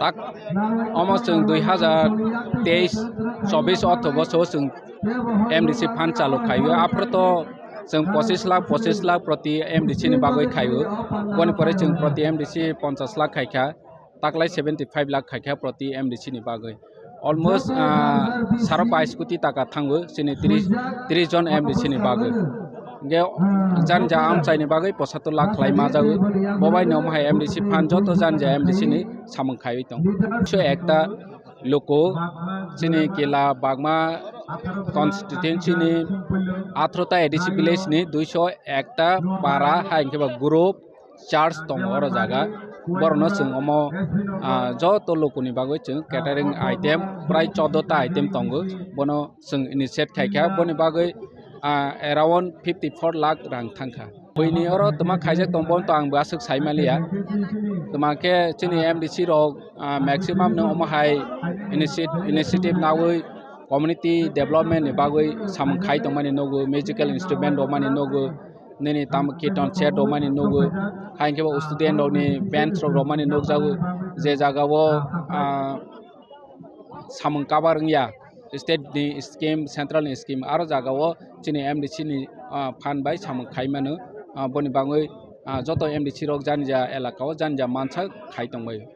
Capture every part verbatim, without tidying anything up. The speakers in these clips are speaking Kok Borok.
Tak omo chwng dui hazar teis chobis ortho boso chwng M D C fund chalu khaio. Aphro to chwng pochis lakh, pochis lakh proti M D C ni bagwi khaio. Boni pore chwng proti M D C ponchas lakh khaikha. Taklai seventy five lakh khaikha proti M D C ni bagwi. Almost, ah, saro bais koti taka thango chini tris, tris jon M D C ni bagwi. Hingke jani ja amchaini bagwi pochattor lakh khlai ma jago. Bo bai no omo hai M D C fund joto jani ja M D C ni samung khaiwi tong. Duiso ekta luku chini Kila Bagma constituency ni atharoh ta A D C village ni duiso ekta para hai hingke ba group church tongo oro jaga. Borokno chwng omo, ah, joto lukuni bagwi chwng catering item prai chordo ta item tongo. Bono chwng initiate khaikha. Boni bagwi, ah, around fifty four lakh rang thangkha. Buini oro twma khaijak tong, bono to ang bo aswk sai manliya. Twma khe chini M D C rok, ah, maximum no omo hai initi-, initiative nawi community development ni bagwi samung khai tongmani nugo, musical instrument rwmani nugo, nini tamo kirtan set rwmani nugo, hai hwnkhe bo student rokni bench rok rwmani nukjago, je jagao, ah, samung cover wngya, state ni scheme, central ni scheme, aro jagao chini M D C ni, ah, fund bai samung khai mano, ah, boni bagwi, ah, joto M D C rok jani ja elaka o jani ja mansa khai tongbai.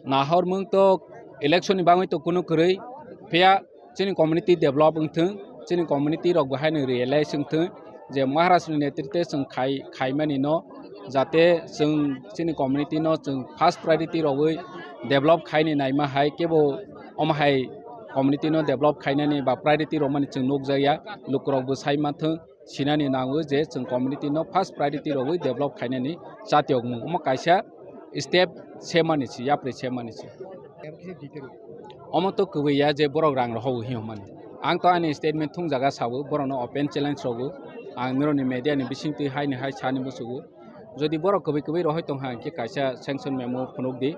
Nahormung to election ni bagwi to kunu kwrwi, phiya chini community develop wngthung, chini community rok bo haino realize wngthung je Maharaj ni netrite chwng khai, khaimani no, jate chwng chini community no chwng first priority rogwi develop khaini naima hai kebo omo hai community no develop khainani ba priority rwmani chwng nukjakya, lukurok bo sai manthung. Sinani nango je chwng community no first priority rogwi develop khainani chatiyokmung. Omo kaisa step semani se, yapri semani se. Omo to kwbwi ya je borok rang rohogo hinwi hwnmani. Ang to ani statement thungjaga sao, borokno open challenge rogo. Ang nirokni media ni bisingtwi haini hai sani muchugo. Jodi borok kwbwi kwbwi rohoi tongkha, hwnkhe kaisa sanction memo phunukdi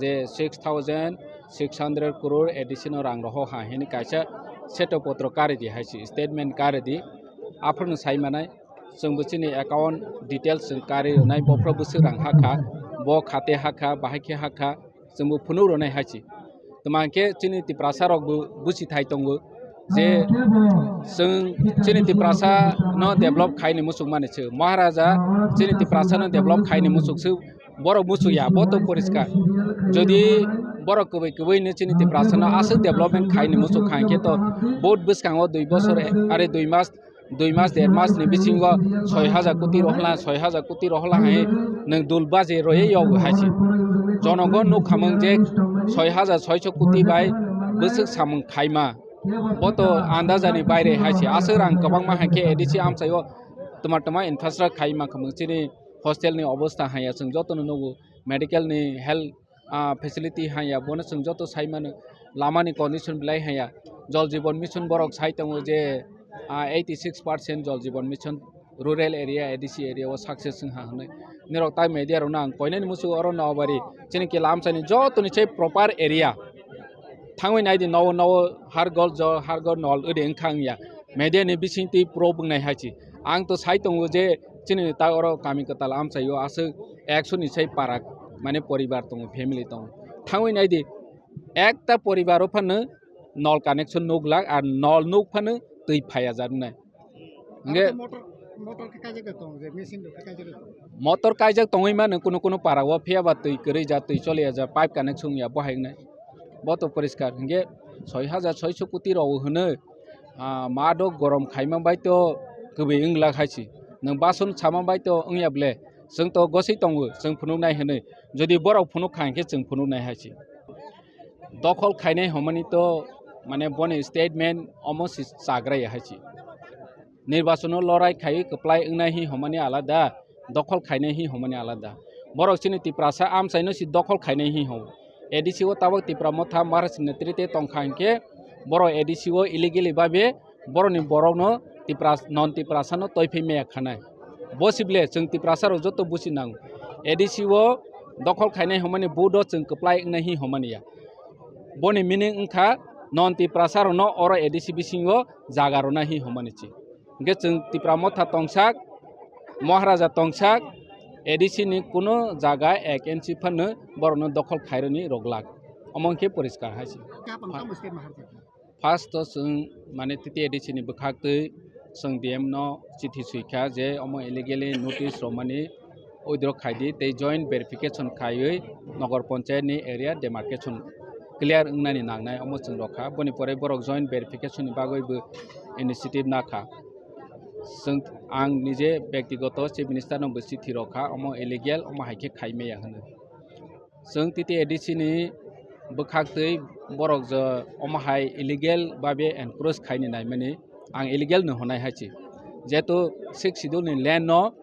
je six thousand six hundred crore A D C no rang roho ha hwnwi kaisa seto potro karidi hai se, statement karidi. Aphuru sai manai, chwng bo chini account details chwng kari rwnai, bophro bwswk rang hakha, bo khate hakha, bahai khe hakha, chwng bo phunuk rwnai hai se. Tma hwnkhe chini Tiprasa rok bo buchi thai tongo je chwng chini Tiprasa no develop khaini muchuk mani se. Maharaja chini Tiprasa no develop khaini muchuk se, borok muchuk ya, bo to poriskar. Jodi borok kwbwi kwbwi no chini Tiprasa no aswk development khaini muchuk kha hwnkhe to vote bwskango dui bosor are dui mas dui mas, der mas ni bisingo soi hajar koti rohla, soi hajar koti rohla hai nwng dul baje roye yog hai se. Jonogon nukhamung je soi hajar soiso koti bai bwswk samung khaima. Bo to andajani baire hai se. Aswk rang kwbangma hai khe A D C amchaio tma tma infrastructure khaima khamung chini hostel ni obostha hai ya chwng jotono nugo, medical ni health ah, facility hanya, bono chwng joto sai mano. Lama ni condition belai hanya. Jal Jeevan Mission borok sai tongo je, ah, eighty six percent Jal Jeevan Mission rural area, A D C area o success wng ha hwnwi. Nirok tai media rokno ang koinani muchungo oro Noabari chini Kila amchaini jotoni chai proper area. Thangwi naidi nowo nowo har gol jo, har gol nol ode wngkha wngya. Media ni bisingtwi pro bwngnai hai se. Ang to sai tongo je chini ta oro kami kwtal amchaio aswk ekso ni sai para mane poribar tongo, family tongo. Thangwi naidi ekta poribar o phano nol connection nuglak, ar nol nuk phano twi phaiya jak nai. Hingke motor, motor khe kaijak tongo je, machine rok khe kaijak tongo. Motor kaijak tongwi mano kuno kuno para o, phiya ba twi kwrwi ja, twi choliya ja, pipe connection ya bo hai wngnai. Bo to poriskar hingke soi hajar soiso koti rok hwnwi, ah, ma do gorom khaima bai to kwbwi wng glak hai se. Nwng bason sama bai to wng ya ble? Chwng to goswi tongo, chwng phunuk nai hwnwi. Jodi borok phunuk kha hwnkhe chwng phunuk nai hai se. Dokhol khainai hwnmani to mane boni statement omo se chagra ya hai se. Nirbachono lorai khaiwi kwplai wngnai hi hwnmani alada, dokhol khainai hi hwnmani alada. Borok chini Tiprasa amchaino se dokhol khainai hi hwn. A D C o tabok Tipra Motha Maharaj ni netrite tongkha hwnkhe borok A D C o illegally babe borokni borokno Tipra-, non Tiprasano toiphai maya khanai. Bo sible chwng Tiprasa rok joto buchi nango. A D C o dokhol khainai hwnmani vote o chwng kwplai wngnai hi hwnmani ya. Boni meaning wngkha non Tiprasa rokno oro A D C bisingo jaga rwna hi hwnmani se. Hingke chwng Tipra Motha tongsak, Maharaja tongsak, A D C ni kuno jaga ek inch phano borokno dokhol khairwni rwglak. Omo hwnkhe poriskar hai se. Khe apang tamo state ma harjak? First o chwng mane T T A D C ni bwkhak twi chwng D M no chithi swi kha je omo illegally notice romani withdraw khai di tei joint verification khaiwi Nagar Panchayat ni area demarcation clear wngnani nangnai omo chwng rw kha. Boni pore borok joint verification ni bagwi bo initiative na kha. Chwng, ang nije bektigoto Chief Minister no bo chithi rw kha, omo illegal, omo hai khe khai maya hwnwi. Chwng T T A D C ni bwkhak twi borok je omo hai illegal babe encroach khaini naimani, ang illegal no hwnai hai se. Jehetu Sixth Schedule ni land no,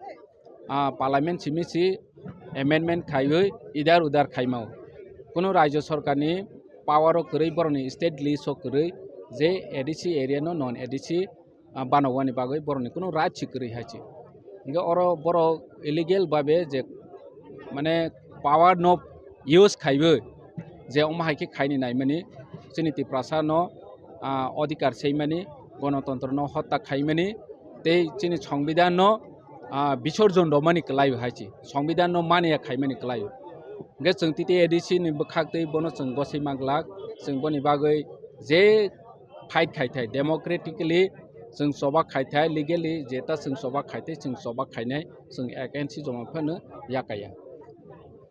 ah, Parliament simi si amendment khaiwi idar udar khaimao. Kunu Rajya Sorkar ni power o kwrwi, borokni state list o kwrwi je A D C area no non A D C ah, banogwani bagwi borokni kunu right si kwrwi hai se. Hingke oro borok illegal babe je mane power no use khaiwi je omo hai khe khaini naimani chini Tiprasa no, ah, odhikar seimani, gonotontro no hotta khaimani tei chini Songbidan no, ah, bisorjon romani kwlaio hai se. Songbidan no mania khaimani kwlaio. Hingke chwng T T A D C ni bwkhak twi bono chwng gosoi ma glak, chwng boni bagwi je fight khai thai, democratically chwng choba khai thai, legally jeta chwng choba khai thai, chwng choba khainai, chwng against joma phano yakaya.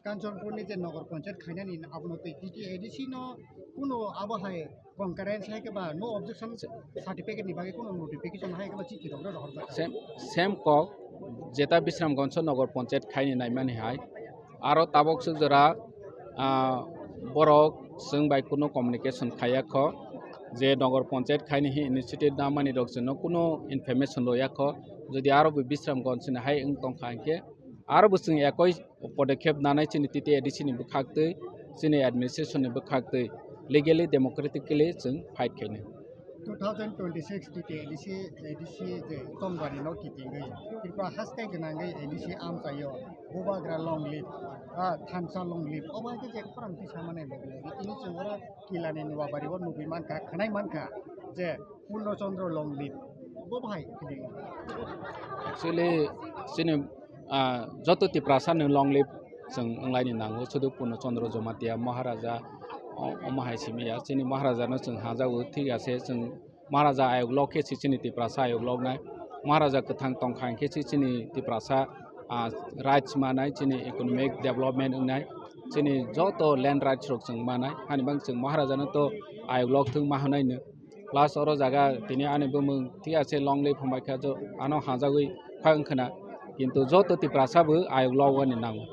Kanchanpur ni je Nagar Panchayat khainani abono twi T T A D C no kuno abo hai concurrence hai khe ba no objection certificate ni bagwi kuno notification hai khe ba chithi rok rohorjak. Same, same kok jeta Bisramganj Nagar Panchayat khaini naimani hai. Aro tabok swk jora, ah, borok chwng bai kuno communication khaiya kho, je Nagar Panchayat khaini hi initiative namani rok chwngno kuno information roya kho. Jodi aro bo Bisramganj ni hai wng tongkha hinkhe, aro bo chwng ekoi podokkhep nanai chini T T A D C ni bwkhak twi, chini administration ni bwkhak twi, legally, democratically chwng fight khainai. Two thousand twenty-six T T A D C, A D C je tongmani no kitingwi, Tripura haste gwnangwi A D C amchaio, Bubagra long live, ah, Thansa long live, obo hai khe je khorang tisa mane logi logi tini chwng oro Kilani Nuabari o nugwi mankha, khwnai mankha je Purno Chandra long live, bo bahai kiting. Actually, chini, ah, joto Tiprasa no long live chwng wnglaini nango, sudu Purno Chandra Jamatia Maharaja, o-, omo hai simi ya, chini Maharaja no chwng hajago, thik ase, chwng Maharaja ayok lok khe se chini Tiprasa ayok lok nai. Maharaja kwthang tongkha hinkhe se chini Tiprasa, ah, rights manai, chini economic development wngnai, chini joto land rights rok chwng manai. Hani bang chwng Maharaja no to ayok lok thung ma hwnai no. Plus oro jaga tini ani bumung thik ase long live hambai kha jo ano hajagwi phai wngkhwna. Kintu joto Tiprasa bo ayok lok ani nango.